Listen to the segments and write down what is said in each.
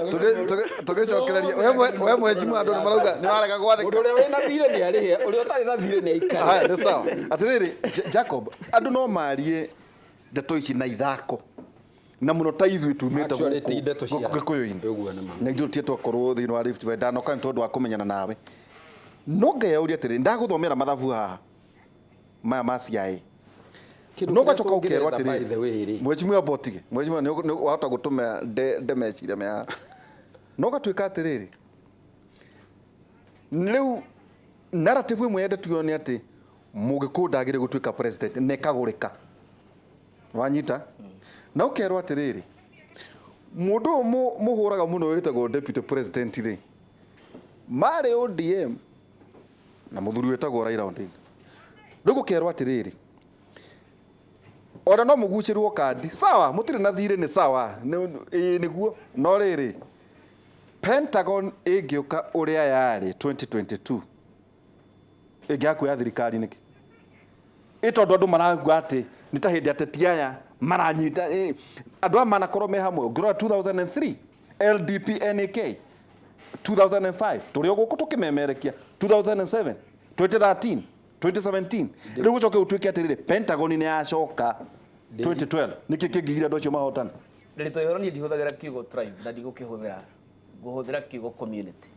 Tũgĩcokereria we mheshimiwa, andũ nĩ marauga nĩ warega gwathĩka. Mũndũ ũrĩa wĩna thirĩ nĩ arĩhe, ũrĩa ũtarĩ na thirĩ nĩ aikare. Haya, nĩ sawa. Atĩrĩrĩ, Jacob, andũ no marie ndeto ici na ithako na mũno ta ithuĩ tumĩte Actually, ti ndeto cia- gũkũ Gĩkũyũ-inĩ Ũguo nĩ ma. Na ithuĩ tũtige twakorwo thĩinĩ wa Rift Valley, ndanoka nĩ tondũ wa kũmenyana nawe, no ngeyũria atĩrĩrĩ, ndagũthomera mathabu haha maya ma CIA. Kĩndũ No kĩrĩa gacoka ũkerwo tũngĩretha, by the way, atĩrĩrĩ, rĩ. Mheshimiwa Botige, mheshimiwa, nĩ wahota gũtũma nde meciria me haha. No gatuĩka atĩrĩrĩ, rĩu narrative ĩmwe yendetio nĩ atĩ Mũgĩkũyũ ndagĩrĩire gũtuĩka president na ĩkagũrĩka, wanyita? Na ũkerwo atĩrĩrĩ, mũndũ ũyũ mũhũraga mũno wĩtagwo deputy president rĩ, marĩ ODM na mũthuri wĩtagwo Raila Odinga. Rĩu gũkerwo atĩrĩrĩ, ona no mũgucĩrwo kandi, sawa, mũtirĩ na thirĩ, nĩ sawa, ĩĩ nĩguo, no rĩrĩ, Pentagon ĩngĩũka ũrĩa yarĩ 2022, ĩngĩaga kuoya thirikari nĩkĩ? Ĩ tondũ andũ marauga atĩ nĩ ta hĩndĩ ateti aya maranyita andũ aya manakorwo me hamwe. Ũngĩrora 2003 LDP NAK, 2005 tũrĩ o gũkũ tũkĩmemerekia, 2007, 2013, 2017, rĩu gũcoke gũtuĩke atĩrĩrĩ, Pentagon nĩ yacoka 2012, nĩkĩ kĩngĩgiria andũ acio mahotane? Ndĩrĩtũ ĩhoro, niĩ ndihũthagĩra kiugo tribe na ndigũkĩhũthĩra, ngũhũthĩra kiugo community.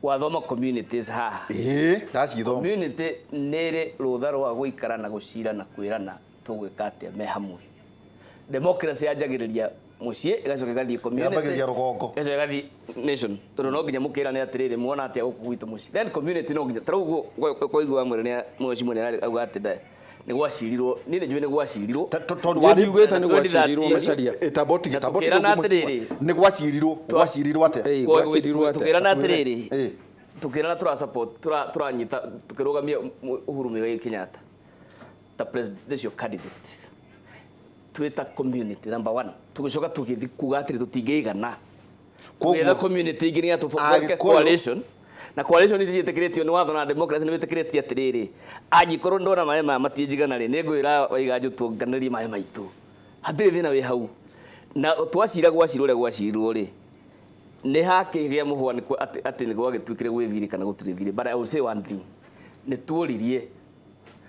Wathoma communities haha? Ĩĩ, ndacithoma. Community nĩ ĩrĩ rũtha rwa gũikara na gũcira na kwĩrana tũgwĩka atĩa me hamwe. Democracy yanjagĩrĩria mũciĩ, ĩgacoka ĩgathiĩ community. Yambagĩrĩria rũgongo. Ĩgacoka ĩgathiĩ nation, tondũ no nginya mũkĩrane atĩrĩrĩ, muona atĩa gũkũ gwitũ mũciĩ? Then community no nginya tarĩu ũguo kwaigua mwĩrĩ nĩ mheshimiwa nĩ auga atĩ nĩ gwacirirwo, niĩ nĩ njũĩ nĩ gwacirirwo. Tondũ Niĩ warĩ ndiugĩte nĩ gwacirirwo, 2013. Macharia. Ĩtambo Na tambo tũkĩrana atĩrĩrĩ. Nĩ gwacirirwo, gwacirirwo atĩa? Ĩĩ, gwacirirwo atĩa? Tũkĩrana atĩrĩrĩ, tũkĩrana tũra support, tũranyita, tũkĩrũgamia Uhuru Muigai Kenyatta ta presidential candidate twĩ ta community number one, tũgĩcoka tũgĩthiĩ kuga atĩrĩ tũtingĩigana, tũgĩetha community ingĩ nĩgetha tũthondeke coalition. Na coalition ici ciĩtĩkĩrĩtio nĩ watho na democracy nĩ wĩtĩkĩrĩtie atĩrĩrĩ, angĩkorwo ndona maĩ maya matinjigana rĩ, nĩ ngwĩra Waiganjũ tuonganĩrie maĩ maitũ, hatirĩ thĩna wĩ hau. Na twacira, gwacirwo ũrĩa gwacirirwo rĩ, nĩ hakĩgĩa mũhwanĩko atĩ nĩ gwagĩtuĩkire gwĩ thirĩ kana gũtirĩ thirĩ. But I will say one thing, nĩ tuoririe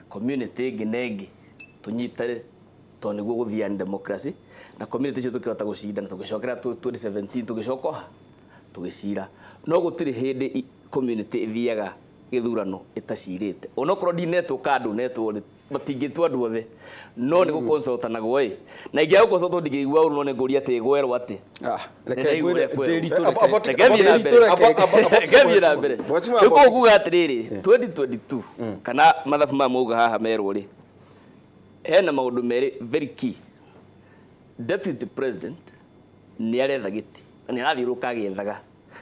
community ĩngĩ na ĩngĩ tũnyitane, tondũ nĩguo gũthiaga nĩ democracy, na community icio tũkĩhota gũcinda na tũgĩcokera 2017, tũgĩcoka ha tũgĩcira. No gũtirĩ hĩndĩ community ĩthiaga gĩthurano ĩtacirĩte, onokorwo ndinetwo kana ndũnetwo rĩ, matingĩtua andũ othe, no nĩ gũconsultanagwo ĩ, na ingĩaga gũconsultwo ndingĩigua ũru, no nĩ ngũria atĩ gwerwo atĩ. Ah, reke Nĩndaigua ngwĩre ũrĩa kwerwo. Ndĩritũ, Reke thiĩ na mbere. Ndĩritũ, Reke thiĩ na mbere. Mheshimiwa Rĩu Aboki. koguo kuga atĩrĩrĩ, 2022 kana mathabu maya mauga haha merwo rĩ, hena maũndũ merĩ very key. Deputy president nĩ aretha gĩtĩ na nĩ arathiũrũrũka agĩethaga,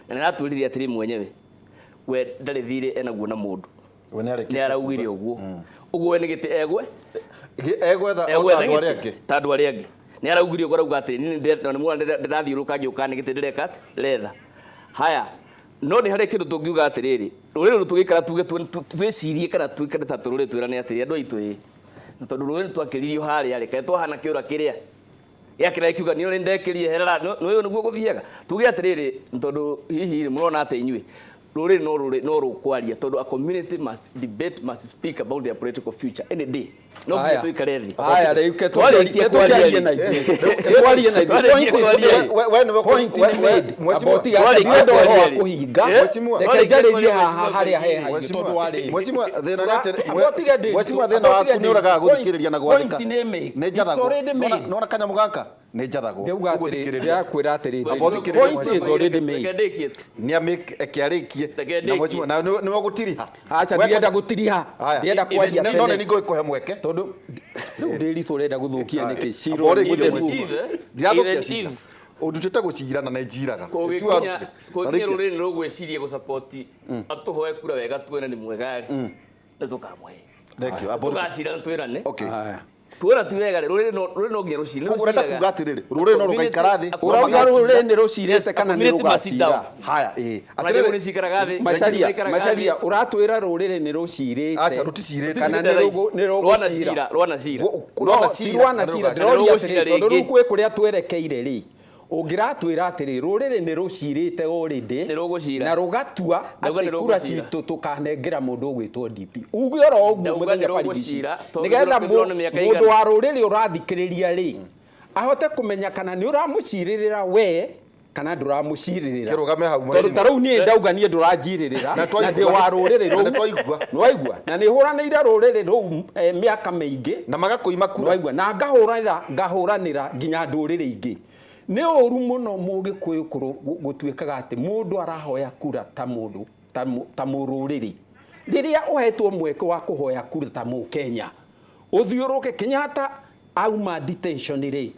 na nĩ aratwĩrire atĩrĩ mwenyewe we ndarĩ thirĩ enaguo na mũndũ. We nĩ arĩkĩtie Nĩ araugire kuga. ũguo ũguo we nĩ gĩtĩ egwe Egwetha o ta egwetha andũ arĩa gĩtĩ angĩ. Ta andũ arĩa angĩ. Nĩ araugire ũguo, arauga atĩrĩ, niĩ na nĩ muona ndĩrathiũrũrũka ngĩũka, nĩ gĩtĩ ndĩreka atĩ ndĩretha. Haya, no nĩ harĩ kĩndũ tũngiuga atĩrĩrĩ, rũrĩrĩ rũrũ tũgĩikara tuge twĩcirie kana tuikare ta tũrũrĩrĩ, twĩrane atĩrĩ, andũ aitũ ĩ, na tondũ rũrĩrĩ twakĩririo harĩa rĩ, kaĩ twahana kĩũra kĩrĩa gĩakĩra gĩkiuga niĩ nĩ ndekĩrie herera, nĩ ũyũ nĩguo gũthiaga. Tuge atĩrĩrĩ, tondũ hihi rĩ, mũrona atĩ inyuĩ rũrĩrĩ no rũrĩ no rũkwaria, tondũ a community must debate, must speak about their political future any day. No nginya Aya. tũikare thĩ. Aya, rĩu ke Twarĩkia kwaria tũkĩarie rĩ. na ithuĩ. Ke twarie na ithuĩ. Twarĩkia Point is kwaria made. rĩ. We nĩwe Point we- nĩ we- made. Mheshimiwa- Amba ũtiga Twarĩkia ndienda ũhoro wa kwaria rĩ. kũhinga. Mheshimiwa- Reke Twarĩkia njarĩrie kwaria, haha Mheshimiwa harĩa he haitũ Mheshimiwa- tondũ wa rĩrĩ. Mheshimiwa, thĩna nĩ atĩ- Amba ũtige Ndĩritũ, Mheshimiwa, thĩna amba waku ũtige nĩ ũragaga Ndĩritũ. gũthikĩrĩria na gwathĩka. Point nĩ made. Nĩ It's njathagwo. already made. Nĩwona kanyamũ gaka? Nĩ njathagwo. Ndauga Ũguo atĩrĩ, thikĩrĩria. ndĩrakwĩra atĩrĩ, Amba ũthikĩrĩrie, point is Mheshimiwa. already made. Reke ndĩkie tu. Nĩ eke arĩkie. Reke Na ndĩkie. Mheshimiwa, na nĩwe ũgũtiriha. Aca, We- ndirenda gũtiriha. Haya. Ndĩrenda kwaria No tene. nĩ ngũkũhe mweke. Tondũ rĩu Ndĩritũ ũrenda gũthũkia nĩkĩ? Cira Amba ũrĩkie, ũmũthĩ. Mheshimiwa. Even- Ndirathũkia even cira. if- Ũndutĩte gũcira na nĩ njiraga. Kũgĩkinya kũgĩkinya rũrĩrĩ nĩ rũgwĩciria gũsapoti atũhoe kura wega, tuone nĩ mwega rĩ, nĩ tũkamũhe. Thank you. Amba ũrĩkie. Tũgacira na twĩrane. Okay. Haya. Tuona ti wega rĩ, rũrĩrĩ no nginya rũcire. Koguo ũrenda kuga atĩrĩrĩ, rũrĩrĩ no rũgaikara thĩ, no Ũrauga magacira. rũrĩrĩ nĩ rũcirĩte kana nĩ Community must sit down. rũgacira? Haya, ĩĩ. Atĩrĩrĩ, Atĩrĩrĩ, nĩ cikaraga thĩ. Macharia, Maikaraga thĩ. Macharia, ũratwĩra rũrĩrĩ nĩ rũcirĩte Aca, rũticirĩte. kana nĩ Rwana rũgũcira? cira, rwana cira. Rwana No, ti cira, rwana na cira. rũgacira. Ndĩroria Rũgũcira atĩrĩrĩ, tondũ rĩngĩ. rĩu gwĩ kũrĩa twerekeire rĩ, Ũngĩratwĩra atĩrĩ rũrĩrĩ nĩ rũcirĩte already Nĩ rũgũcira. na rũgatua Ndauga atĩ nĩ kura rũgũcira. citũ tũkanengera mũndũ ũgwĩtwo DP. Uge oro ũguo Ndauga mũthenya nĩ barigici. rũgũcira, tondũ Nĩgetha gĩthurano nĩ mĩaka mũndũ igana. wa rũrĩrĩ ũrathikĩrĩria rĩ ahote kũmenya kana nĩ ũramũcirĩrĩra we kana ndũramũcirĩrĩra. Kĩrũgame hau, Tondũ mheshimiwa. ta rĩu niĩ ndauga niĩ ndũranjirĩrĩra Na na twaigua. ndĩ wa rũrĩrĩ Na rũu. nĩtwaigua. Nĩwaigua? Na nĩ hũranĩire rũrĩrĩ rũu mĩaka mĩingĩ. Na magakũima kura. Nĩwaigua? Na ngahũranĩra ngahũranĩra nginya ndũrĩrĩ ingĩ. Nĩ ũru mũno mũgĩkũyũ gũtuĩkaga atĩ mũndũ arahoya kura ta mũndũ ta mũrũrĩrĩ. Rĩrĩa ũhetwo mweke wa kũhoya kura ta mũkenya, ũthiũrũke Kenyatta auma detention rĩ,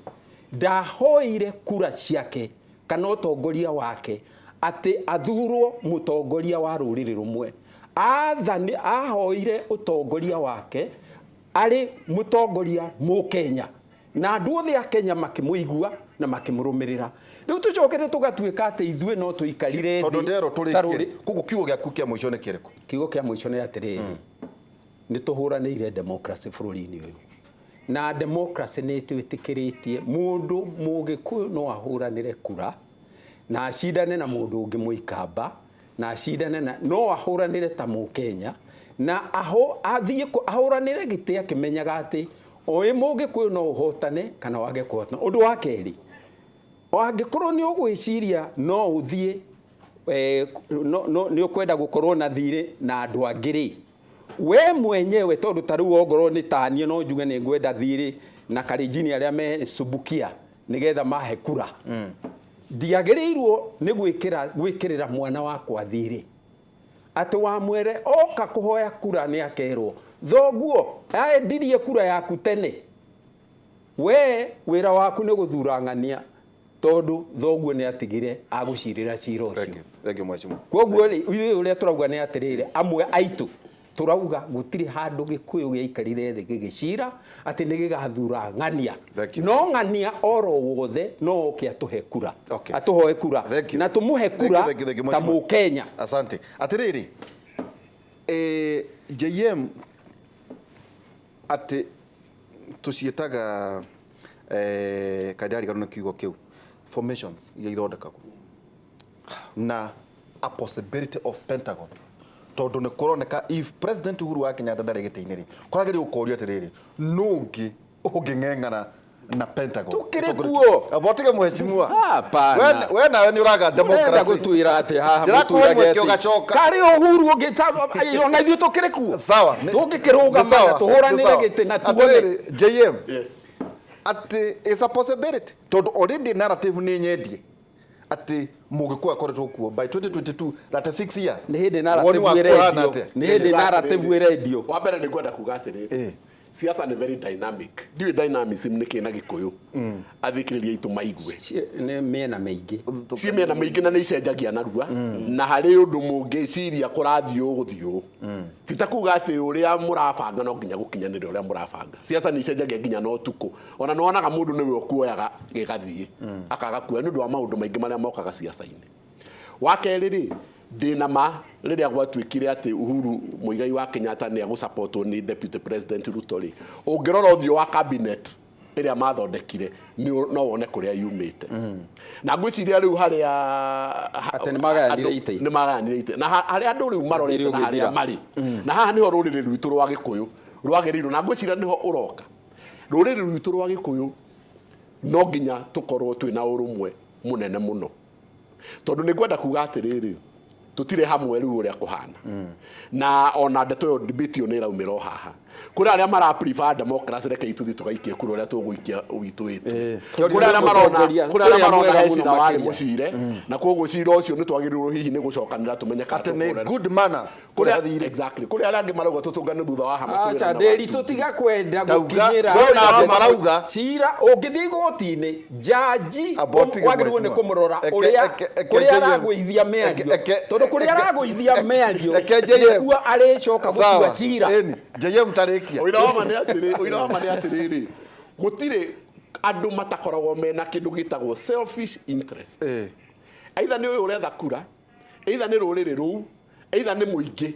ndahoire kura ciake kana ũtongoria wake atĩ athurwo mũtongoria wa rũrĩrĩ rũmwe. Athani ahoire ũtongoria wake arĩ mũtongoria mũkenya na andũ othe a Kenya makĩmũigua na makĩmũrũmĩrĩra. Rĩu tũcokete tũgatuĩka atĩ ithuĩ no tũikarire Tondũ thĩ nderwo ta tũrĩkie. Koguo kiugo gĩaku kĩa mũico nĩ kĩrĩkũ? Kiugo kĩa mũico nĩ atĩrĩrĩ, nĩ tũhũranĩire democracy bũrũri-inĩ ũyũ na democracy nĩ ĩtwĩtĩkĩrĩtie mũndũ mũgĩkũyũ no ahũranĩre kura na acindane na mũndũ ũngĩ mũikamba na acindane na no ahũranĩre ta mũkenya na athiĩ ahũranĩre gĩtĩ akĩmenyaga atĩ oĩ mũgĩkũyũ no ũhotane kana wage kũhotana. Ũndũ wa kerĩ, angĩkorwo nĩ ũgwĩciria no ũthiĩ nĩ ũkwenda gũkorwo na thirĩ na andũ angĩ rĩ, we mwenyewe tondũ ta rĩu ongorwo nĩ taniĩ no njuge nĩ ngwenda thirĩ na Kalenjin arĩa me Subukia nĩgetha mahe kura, ndiagĩrĩirwo nĩ gwĩkĩrĩra mwana wakwa thirĩ atĩ wamwere oka kũhoya kura nĩ akerwo thoguo aendirie kura yaku tene, we wĩra waku nĩ gũthura ng'ania tondũ thoguo nĩ atigire agũcirĩra cira ũcio. Thank you. Thank you, mheshimiwa. Koguo rĩ ithuĩ ũrĩa tũrauga nĩ atĩrĩrĩ, amwe aitũ tũrauga gũtirĩ handũ gĩkũyũ gĩaikarire thĩ gĩgĩcira atĩ nĩ gĩgathura ng'ania. Thank you. No ng'ania oro wothe no oke atũhe kura. Okay. Atũhoe kura. Thank you. Na tũmũhe Thank you, kura thank you, thank you, ta mheshimiwa. mũkenya. Asante. Atĩrĩrĩ, JM atĩ tũciĩtaga kaĩ ndariganĩrwo nĩ kiugo kĩu, formations iria ithondekagwo na a possibility of Pentagon, tondũ nĩ kũroneka if President Uhuru wa Kenyatta ndarĩ gĩtĩ-inĩ rĩ, kũragĩrĩire gũkorio atĩrĩrĩ, nũ ũngĩ ũngĩng'eng'ana na Pentagon? Tũkĩrĩ kuo. Amba ũtige mheshimiwa. Hapana. We nawe nĩ ũraga Ũrenda democracy. gũtwĩra atĩ haha Ndĩrakũhe mũtwĩrage mweke atĩ ũgacoka. Karĩ Uhuru ũngĩ ona ithuĩ tũkĩrĩ kuo. Sawa. Tũngĩkĩrũgama Nĩ sawa, na tũhũranĩre nĩ sawa. gĩtĩ na tuone. Atĩrĩrĩ, JM. Yes. Atĩ it's a possibility tondũ already narrative nĩ nyendie atĩ mũgĩkũyũ akoretwo kuo by 2022 36 years. Nĩ hĩndĩ Woni narrative waku ũhana ĩrendio. atĩa? Nĩ hĩndĩ narrative ĩrendio. Wa mbere nĩ ngwenda kuga atĩrĩrĩ, siasa nĩ very dynamic. Ndiũĩ dynamism nĩ kĩ na gĩkũyũ, athikĩrĩria aitũ maigue. Nĩ mĩena mĩingĩ. Ciĩ mĩena mĩingĩ na nĩ icenjagia narua, na harĩ ũndũ mũngĩciria kũrathiĩ ũgũthiĩ ũũ, ti ta kuga atĩ ũrĩa mũrabanga no nginya gũkinyanĩre ũrĩa mũrabanga. Siasa nĩ icenjagia nginya na ũtukũ, ona nĩ wonaga mũndũ nĩwe ũkuoyaga gĩgathiĩ akaga kuoya nĩ ũndũ wa maũndũ maingĩ marĩa mokaga siasa-inĩ. Wa kerĩ rĩ, ndĩna ma rĩrĩa gwatuĩkire atĩ Uhuru Muigai wa Kenyatta nĩ agũsupportwo nĩ Deputy President Ruto rĩ, ũngĩrora ũthiũ wa cabinet ĩrĩa mathondekire no wone kũrĩa yumĩte. Na ngwĩciria rĩu harĩa Atĩ nĩ magayanire andũ- itĩ. nĩ magayanire itĩ na harĩa andũ rĩu marorete na harĩa ũgĩthira. marĩ, na haha nĩho rũrĩrĩ rwitũ rwa Gĩkũyũ rwagĩrĩirwo, na ngwĩciria nĩho ũroka. Rũrĩrĩ rwitũ rwa Gĩkũyũ no nginya tũkorwo twĩna ũrũmwe mũnene mũno, tondũ nĩ ngwenda kuga atĩrĩrĩ, tũtirĩ hamwe rĩu ũrĩa kũhana, na ona ndeto ĩyo debate ĩyo nĩ ĩraumĩra o haha. Kũrĩ arĩa mara prefer democracy, reke ithuĩ tũgaikie kura ũrĩa tũgũikia witũ ĩtu. Kũrĩ arĩa marona, Mũtongoria- kũrĩ arĩa ũrĩa marona mwega he mũno cira warĩ makĩria. mũcire, na koguo cira ũcio nĩ twagĩrĩirwo hihi nĩ gũcokanĩra tũmenye kana Atĩ nĩ tũkũrera. good manners Kũrĩa kũrĩa thirĩ. exactly, kũrĩ arĩa angĩ marauga tũtũngane thutha wa hama Aca twĩrane na ndĩri watu. tũtiga kwenda Ndauga, gũkinyĩra we na andũ marauga. cira ũngĩthiĩ igoti-inĩ jaji Amba ũtige wagĩrĩirwo nĩ mheshimiwa. kũmũrora Eke- ũrĩa eke kũrĩa JM. aragũithia mĩario, tondũ kũrĩa aragũithia mĩario eke JM. nĩkuo arĩcoka gũtua Sawa. cira. Ĩni, JM tarĩkia. Ũira wa ma nĩ atĩrĩ, ũira wa ma nĩ atĩrĩrĩ, gũtirĩ andũ matakoragwo mena kĩndũ gĩtagwo selfish interest. Either nĩ ũyũ ũretha kura, either nĩ rũrĩrĩ rũu, either nĩ mũingĩ,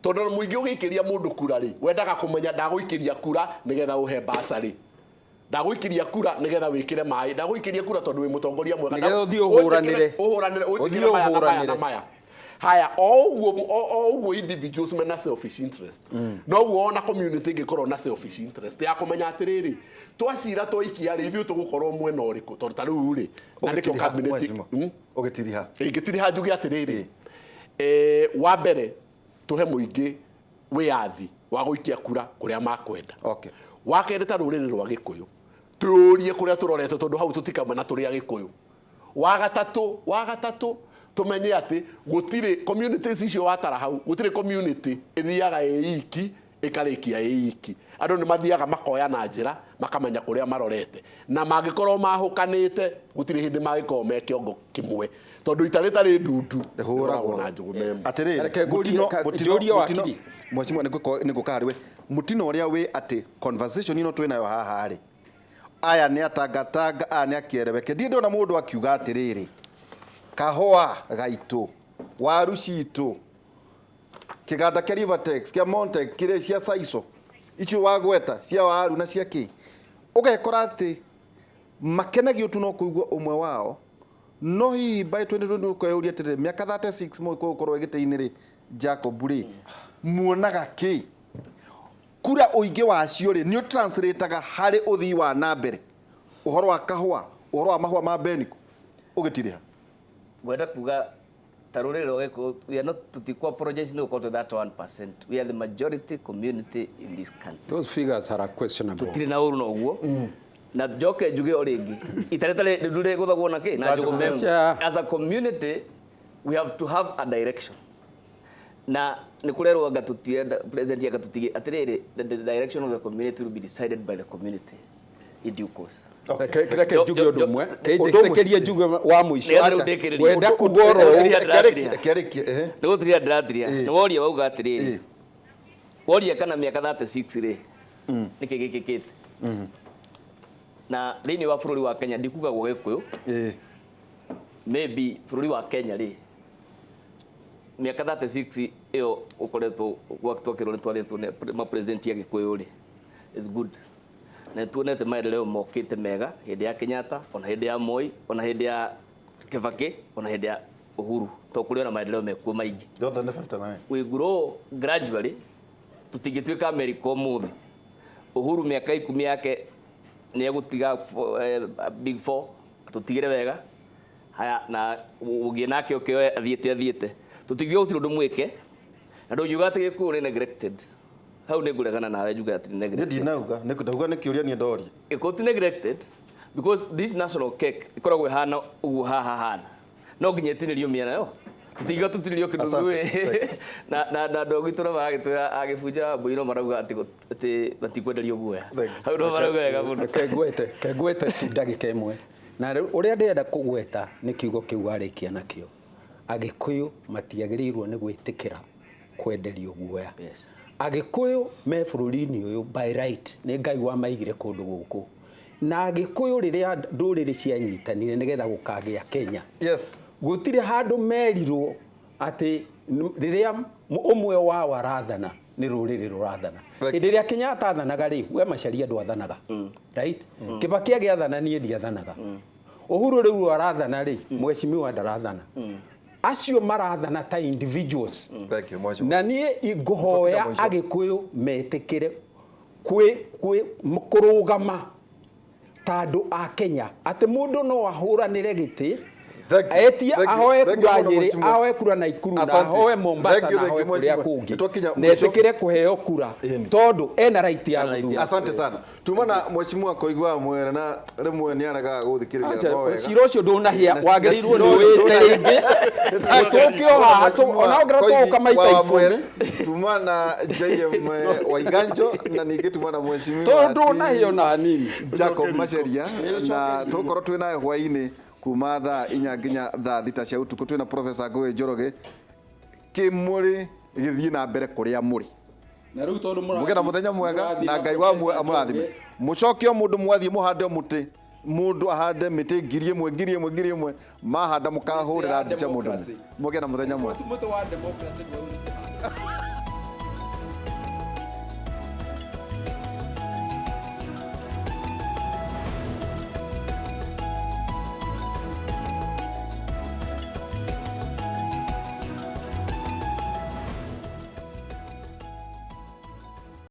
tondũ ona mũingĩ ũgĩikĩria mũndũ kura rĩ, wendaga kũmenya ndagũikĩria kura nĩgetha ũhe basarĩ. Ndagũikĩria kura nĩgetha wĩkĩre maĩ, ndagũikĩria kura tondũ wĩ mũtongoria mwega. Nĩgetha ũthiĩ ũhũranĩre. Ũhũranĩre, Ũthiĩ ũthiĩ maya na maya na ũhũranĩre. maya. Haya, o ũguo o ũguo individuals mena selfish interest, noguo ona community ĩngĩkorwo na selfish interest ya kũmenya atĩrĩrĩ, twacira twaikia rĩ, ithuĩ tũgũkorwo mwena ũrĩkũ, tondũ ta rĩu rĩ, na nĩkĩo Ũgĩtiriha, cabinet mheshimiwa. Ũgĩtiriha. Ingĩtiriha njuge atĩrĩrĩ, wa mbere tũhe mũingĩ wĩyathi wa gũikia kura kũrĩa makwenda. Okay. Wa kerĩ, ta rũrĩrĩ rwa Gĩkũyũ tũrie kũrĩa tũrorete, tondũ hau tũtikamwe na tũrĩ Agĩkũyũ. Wa gatatũ tũmenye atĩ gũtirĩ communities icio watara hau, gũtirĩ community ĩthiaga ĩ iki ĩkarĩkia ĩ iki. Andũ nĩ mathiaga makoya na njĩra makamenya kũrĩa marorete, na mangĩkorwo mahũkanĩte gũtirĩ hĩndĩ mangĩkorwo me kĩongo kĩmwe, tondũ ita rĩtarĩ ndundu Rĩhũragwo na njũgũma ĩmwe. Atĩrĩrĩ, Reke ngũrie- mũtino- mũtino- njũrie mũtino- wakiri. Mheshimiwa, nĩngũka harĩ we. Mũtino ũrĩa wĩ atĩ conversation ĩno twĩ nayo haha rĩ, aya nĩ atangatanga, aya nĩ akĩereweke. Ndirĩ ndona mũndũ akiuga atĩrĩrĩ, kahũa gaitũ, waru citũ, kĩganda kĩa Rivertex, kĩa Montec, kĩrĩa cia Saiso, icio wagweta cia waru na cia kĩ, ũgekora atĩ makenagio tu no kũigua ũmwe wao. No hihi by 2020 ũkeyũria atĩrĩrĩ, mĩaka 36 mũgĩkũyũ ũkorwo gĩtĩ-inĩ rĩ, Jacob rĩ, muonaga kĩ? Kura ũingĩ wacio rĩ, nĩ ũtranslataga harĩ ũthii wa na mbere, ũhoro wa kahũa, ũhoro wa mahũa ma Beniko, ũgĩtirĩha? Ngwenda kuga ta rũrĩrĩ rwa Gĩkũyũ, we are not, tũtikũ apologize nĩ gũkorwo twĩ 31%. We are the majority community in this country. Those figures are questionable. Tũtirĩ na ũru na ũguo, na njoke njuge o rĩngĩ, itarĩ tarĩ ndure gũthagwo na kĩ na njũgũma ĩmwe. Aca. As a community we have to have a direction, na nĩ kũrerwo anga tũtirenda president anga tũtige atĩrĩrĩ, the direction of the community will be decided by the community in due course. Reke njuge ũndũ ũmwe. Ũndũ ũmwe. Njĩtĩkĩrie njuge wa mũico. Nĩgetha rĩu ndĩkĩrĩrie. Ngwenda kuga oro ũũ. Kĩarĩkie, ehe. Nĩ gũtiria ndĩratiria. Nĩ woria wauga atĩrĩrĩ, woria kana mĩaka 36 rĩ, nĩkĩ gĩkĩkĩte na thĩinĩ wa bũrũri wa Kenya. Ndikuga gwa Gĩkũyũ, maybe bũrũri wa Kenya rĩ, mĩaka 36 ĩyo ũkoretwo twakĩrwo nĩ twathĩtwo nĩ ma-president a Gĩkũyũ rĩ, is good, na nĩtuonete maendeleo mokĩte mega hĩndĩ ya Kenyatta, ona hĩndĩ ya Moi, ona hĩndĩ ya Kibaki, ona hĩndĩ ya Uhuru, to kũrĩ ona maendeleo mekuo maingĩ. Yothe nĩ 59. We grow gradually. Tũtingĩtuĩka America ũmũthĩ. Uhuru mĩaka 10 yake nĩ egũtiga big four tũtigĩre wega. Haya, na ũngĩ nake ũkĩoe athiĩte tũtingiuga gũtirĩ ũndũ mwĩke, na ndũngiuga atĩ Gĩkũyũ nĩ neglected. Hau nĩ ngũregana nawe njuge atĩ nĩ Niĩ neglected. ndinauga, nĩ ndauga nĩ kĩũria niĩ ndoria. Gĩkũyũ ti neglected because this national cake ĩkoragwo ĩhana ũguo haha hana, no nginya ĩtinĩrio mĩena yo. Tũtingiuga tũtinĩrio kĩndũ. Asante. Thank you. Na andũ a gwitũ no maragĩtwĩra agĩbunja mbũi no marauga atĩ matikwenderio guoya. Thank you. Hau no marauga wega mũno. Reke ngwete tu ndagĩka ĩmwe, na rĩu ũrĩa ndĩrenda kũgweta nĩ kiugo kĩu warĩkia nakĩo, Agĩkũyũ matiagĩrĩirwo nĩ gwĩtĩkĩra kwenderio guoya. Agĩkũyũ me bũrũri-inĩ ũyũ by right, nĩ Ngai wamaigire kũndũ gũkũ, na Agĩkũyũ rĩrĩa ndũrĩrĩ cianyitanire nĩgetha gũkagĩa Kenya, gũtirĩ handũ merirwo atĩ rĩrĩa ũmwe wao arathana nĩ rũrĩrĩ rũrathana. Thank you. Hĩndĩ ĩrĩa Kenyatta athanaga rĩ, we Macharia ndwathanaga, right? Kibaki agĩathana, niĩ ndiathanaga. Uhuru rĩu arathana rĩ, mheshimiwa ndarathana. Acio marathana ta individuals. Thank you, mheshimiwa. Na niĩ ngũhoya Twakinya mũico. Agĩkũyũ metĩkĩre kwĩ kũrũgama ta andũ a Kenya, atĩ mũndũ no ahũranĩre gĩtĩ, Thank you. etie, Thank you. ahoe Thank you kura mũno, Nyĩrĩ, mheshimiwa. ahoe kura Naikuru, na Asante. ahoe Mombasa, Thank you, na thank ahoe you, kũrĩa mheshimiwa. kũngĩ, Nĩtwakinya na mũico. etĩkĩre kũheo kura Ĩni. tondũ ena right ya Ena right gũthura. ya Asante sana. Tuma na mheshimiwa koigua mwere na rĩmwe nĩ aregaga gũthikĩrĩria Acha, no wega. cira ũcio ndũnahĩa, Na- wagĩrĩirwo na nĩ cira ũyũ wĩte rĩngĩ tũke o haha, ona ongera tũgũka maita wa 10. Mwere, tuma na JM Waiganjo, na ningĩ tuma na mheshimiwa Tondũ ndũnahĩa ona hanini. Jacob Macharia, na tũgũkorwo twĩ nawe hwaĩ-inĩ kuma thaa 4 nginya thaa 6 cia ũtukũ. Twĩna Professor Ngũgĩ Njoroge kĩmũrĩ gĩthiĩ na mbere kũrĩa mũrĩ. Na rĩu tondũ Mũgĩe na mũthenya mwega, na Ngai wa muoyo amũrathime. Mũcoke o mũndũ mwathiĩ mũhande o mũtĩ, mũndũ ahande mĩtĩ 1000, 1000, 1000, mahanda mũkahũrĩra mbica mũndũ. Democracy. Mũgĩe na mũthenya mwega. Mũtĩ wa democracy nĩ